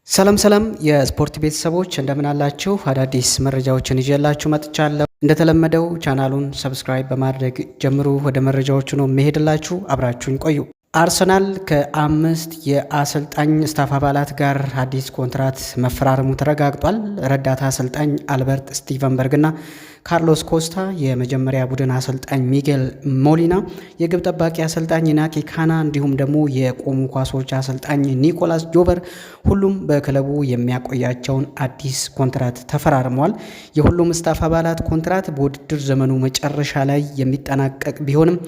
ሰላም ሰላም የስፖርት ቤተሰቦች፣ እንደምን አላችሁ? አዳዲስ መረጃዎችን ይዤላችሁ መጥቻለሁ። እንደተለመደው ቻናሉን subscribe በማድረግ ጀምሩ። ወደ መረጃዎቹ ነው የምሄድላችሁ፣ አብራችሁኝ ቆዩ። አርሰናል ከአምስት የአሰልጣኝ staff አባላት ጋር አዲስ ኮንትራት መፈራረሙ ተረጋግጧል። ረዳት አሰልጣኝ አልበርት ስቲቨንበርግና ካርሎስ ኮስታ፣ የመጀመሪያ ቡድን አሰልጣኝ ሚጌል ሞሊና፣ የግብ ጠባቂ አሰልጣኝ ኢናኪ ካና እንዲሁም ደግሞ የቆሙ ኳሶች አሰልጣኝ ኒኮላስ ጆቨር ሁሉም በክለቡ የሚያቆያቸውን አዲስ ኮንትራት ተፈራርመዋል። የሁሉም staff አባላት ኮንትራት በውድድር ዘመኑ መጨረሻ ላይ የሚጠናቀቅ ቢሆንም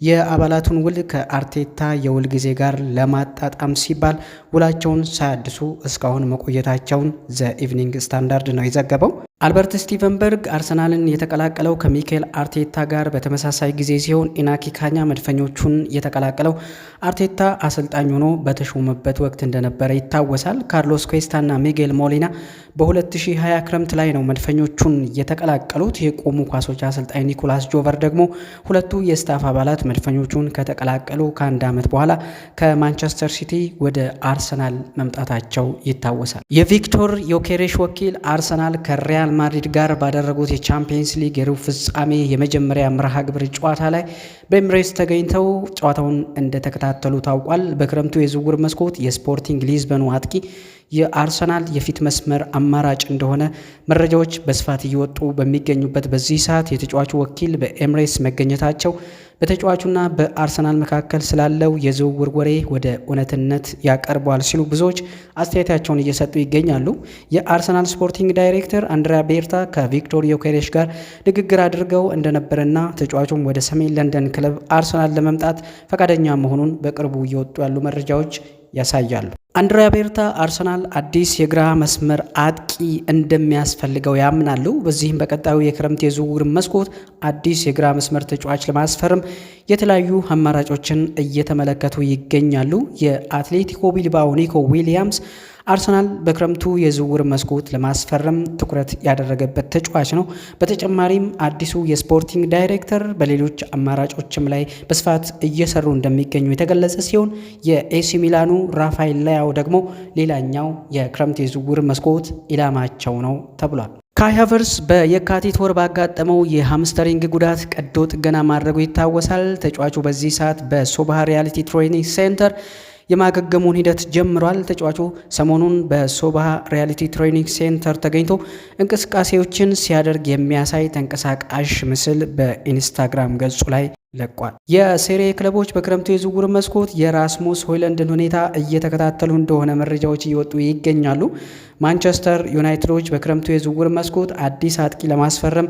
የአባላቱን ውል ከአርቴታ የውል ጊዜ ጋር ለማጣጣም ሲባል ውላቸውን ሳያድሱ እስካሁን መቆየታቸውን ዘ ኢቭኒንግ ስታንዳርድ ነው የዘገበው። አልበርት ስቲቨንበርግ አርሰናልን የተቀላቀለው ከሚኬል አርቴታ ጋር በተመሳሳይ ጊዜ ሲሆን ኢናኪ ካኛ መድፈኞቹን የተቀላቀለው አርቴታ አሰልጣኝ ሆኖ በተሾመበት ወቅት እንደነበረ ይታወሳል። ካርሎስ ኩዌስታና ሚጌል ሞሊና በ2020 ክረምት ላይ ነው መድፈኞቹን የተቀላቀሉት። የቆሙ ኳሶች አሰልጣኝ ኒኮላስ ጆቨር ደግሞ ሁለቱ የ staff አባላት መድፈኞቹን ከተቀላቀሉ ከአንድ ዓመት በኋላ ከማንቸስተር ሲቲ ወደ አርሰናል መምጣታቸው ይታወሳል። የቪክቶር ዮኬሬሽ ወኪል አርሰናል ከሪያል ማድሪድ ጋር ባደረጉት የቻምፒየንስ ሊግ የሩብ ፍጻሜ የመጀመሪያ መርሃ ግብር ጨዋታ ላይ በኤምሬትስ ተገኝተው ጨዋታውን እንደተከታተሉ ታውቋል። በክረምቱ የዝውውር መስኮት የስፖርቲንግ ሊዝበኑ አጥቂ የአርሰናል የፊት መስመር አማራጭ እንደሆነ መረጃዎች በስፋት እየወጡ በሚገኙበት በዚህ ሰዓት የተጫዋቹ ወኪል በኤምሬትስ መገኘታቸው በተጫዋቹና በአርሰናል መካከል ስላለው የዝውውር ወሬ ወደ እውነትነት ያቀርበዋል ሲሉ ብዙዎች አስተያየታቸውን እየሰጡ ይገኛሉ። የአርሰናል sporting director አንድሪያ ቤርታ ከቪክቶር ዮኬሬሽ ጋር ንግግር አድርገው እንደነበረና ተጫዋቹም ወደ ሰሜን ለንደን ክለብ አርሰናል ለመምጣት ፈቃደኛ መሆኑን በቅርቡ እየወጡ ያሉ መረጃዎች ያሳያሉ። አንድሪያ ቤርታ አርሰናል አዲስ የግራ መስመር አጥቂ እንደሚያስፈልገው ያምናሉ። በዚህም በቀጣዩ የክረምት የዝውውር መስኮት አዲስ የግራ መስመር ተጫዋች ለማስፈረም የተለያዩ አማራጮችን እየተመለከቱ ይገኛሉ። የአትሌቲኮ ቢልባኦ ኒኮ ዊሊያምስ አርሰናል በክረምቱ የዝውውር መስኮት ለማስፈረም ትኩረት ያደረገበት ተጫዋች ነው። በተጨማሪም አዲሱ የ sporting director በሌሎች አማራጮችም ላይ በስፋት እየሰሩ እንደሚገኙ የተገለጸ ሲሆን የኤሲ ሚላኑ ራፋኤል ሊያኦ ደግሞ ሌላኛው የክረምት የዝውውር መስኮት ኢላማቸው ነው ተብሏል። ካይ ሃቨርትዝ በየካቲት ወር ባጋጠመው የ hamstring ጉዳት ቀዶ ጥገና ማድረጉ ይታወሳል። ተጫዋቹ በዚህ ሰዓት በሶባ ሪያሊቲ training center የማገገሙን ሂደት ጀምሯል። ተጫዋቹ ሰሞኑን በሶባ ሪያሊቲ training center ተገኝቶ እንቅስቃሴዎችን ሲያደርግ የሚያሳይ ተንቀሳቃሽ ምስል በኢንስታግራም ገጹ ላይ ለቋል። የሴሪ ክለቦች በክረምቱ የዝውውር መስኮት የራስሙስ ሆይለንድን ሁኔታ እየተከታተሉ እንደሆነ መረጃዎች እየወጡ ይገኛሉ። ማንቸስተር ዩናይትዶች በክረምቱ የዝውውር መስኮት አዲስ አጥቂ ለማስፈረም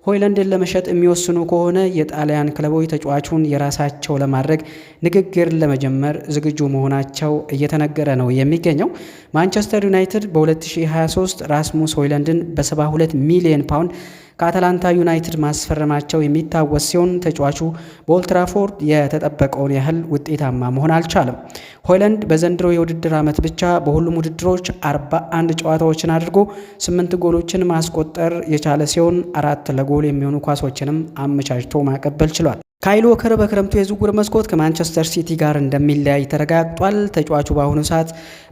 ሆይለንድን ለመሸጥ የሚወስኑ ከሆነ የጣሊያን ክለቦች ተጫዋቹን የራሳቸው ለማድረግ ንግግር ለመጀመር ዝግጁ መሆናቸው እየተነገረ ነው የሚገኘው። ማንቸስተር ዩናይትድ በ2023 ራስሙስ ሆይለንድን በ72 ሚሊዮን ፓውንድ ከአታላንታ ዩናይትድ ማስፈረማቸው የሚታወስ ሲሆን ተጫዋቹ በኦልትራፎርድ የተጠበቀውን ያህል ውጤታማ መሆን አልቻለም። ሆይለንድ በዘንድሮ የውድድር ዓመት ብቻ በሁሉም ውድድሮች 41 ጨዋታዎችን አድርጎ 8 ጎሎችን ማስቆጠር የቻለ ሲሆን አራት ለጎል የሚሆኑ ኳሶችንም አመቻችቶ ማቀበል ችሏል። ካይል ዎከር በክረምቱ የዝውውር መስኮት ከማንቸስተር ሲቲ ጋር እንደሚለያይ ተረጋግጧል። ተጫዋቹ በአሁኑ ሰዓት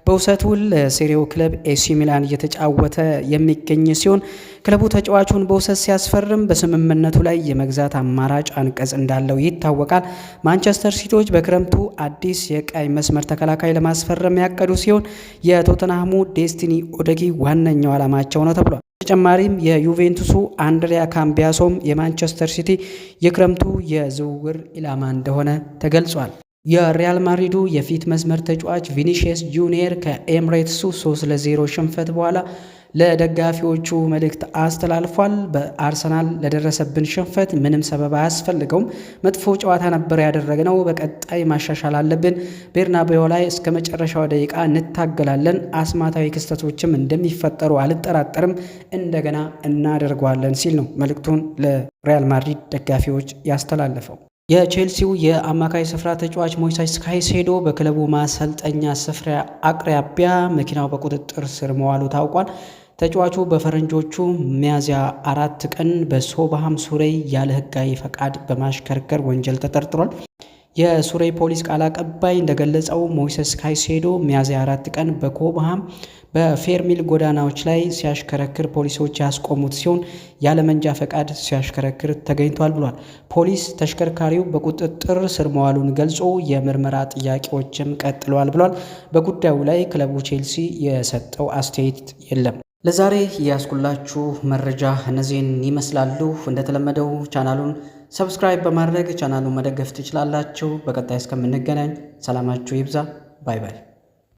በውሰት ውል ለሴሪው ክለብ ኤሲ ሚላን እየተጫወተ የሚገኝ ሲሆን ክለቡ ተጫዋቹን በውሰት ሲያስፈርም በስምምነቱ ላይ የመግዛት አማራጭ አንቀጽ እንዳለው ይታወቃል። ማንቸስተር ሲቲዎች በክረምቱ አዲስ የቀኝ መስመር ተከላካይ ለማስፈረም ያቀዱ ሲሆን የቶተንሃሙ ዴስቲኒ ኦደጊ ዋነኛው ዓላማቸው ነው ተብሏል። በተጨማሪም የዩቬንቱሱ አንድሪያ ካምቢያሶም የማንቸስተር ሲቲ የክረምቱ የዝውውር ኢላማ እንደሆነ ተገልጿል። የሪያል ማድሪዱ የፊት መስመር ተጫዋች ቪኒሺየስ ጁኒየር ከኤምሬትሱ 3-0 ሽንፈት በኋላ ለደጋፊዎቹ መልእክት አስተላልፏል። በአርሰናል ለደረሰብን ሽንፈት ምንም ሰበብ አያስፈልገውም። መጥፎ ጨዋታ ነበር ያደረግነው። በቀጣይ ማሻሻል አለብን። ቤርናቤዮ ላይ እስከ መጨረሻው ደቂቃ እንታገላለን። አስማታዊ ክስተቶችም እንደሚፈጠሩ አልጠራጠርም። እንደገና እናደርገዋለን ሲል ነው መልእክቱን ለሪያል ማድሪድ ደጋፊዎች ያስተላለፈው። የቼልሲው የአማካይ ስፍራ ተጫዋች ሞይሰስ ካይሴዶ በክለቡ ማሰልጠኛ ስፍራ አቅራቢያ መኪናው በቁጥጥር ስር መዋሉ ታውቋል። ተጫዋቹ በፈረንጆቹ ሚያዝያ 4 ቀን በሶብሃም ሱሬይ ያለ ሕጋዊ ፈቃድ በማሽከርከር ወንጀል ተጠርጥሯል። የሱሬ ፖሊስ ቃል አቀባይ እንደገለጸው ሞይሰስ ካይሴዶ ሚያዝያ 4 ቀን በኮብሃም በፌርሚል ጎዳናዎች ላይ ሲያሽከረክር ፖሊሶች ያስቆሙት ሲሆን ያለመንጃ ፈቃድ ሲያሽከረክር ተገኝቷል ብሏል። ፖሊስ ተሽከርካሪው በቁጥጥር ስር መዋሉን ገልጾ የምርመራ ጥያቄዎችም ቀጥለዋል ብሏል። በጉዳዩ ላይ ክለቡ ቼልሲ የሰጠው አስተያየት የለም። ለዛሬ ያስኩላችሁ መረጃ እነዚህን ይመስላሉ። እንደተለመደው ቻናሉን subscribe በማድረግ ቻናሉን መደገፍ ትችላላችሁ። በቀጣይ እስከምንገናኝ ሰላማችሁ ይብዛ። Bye bye።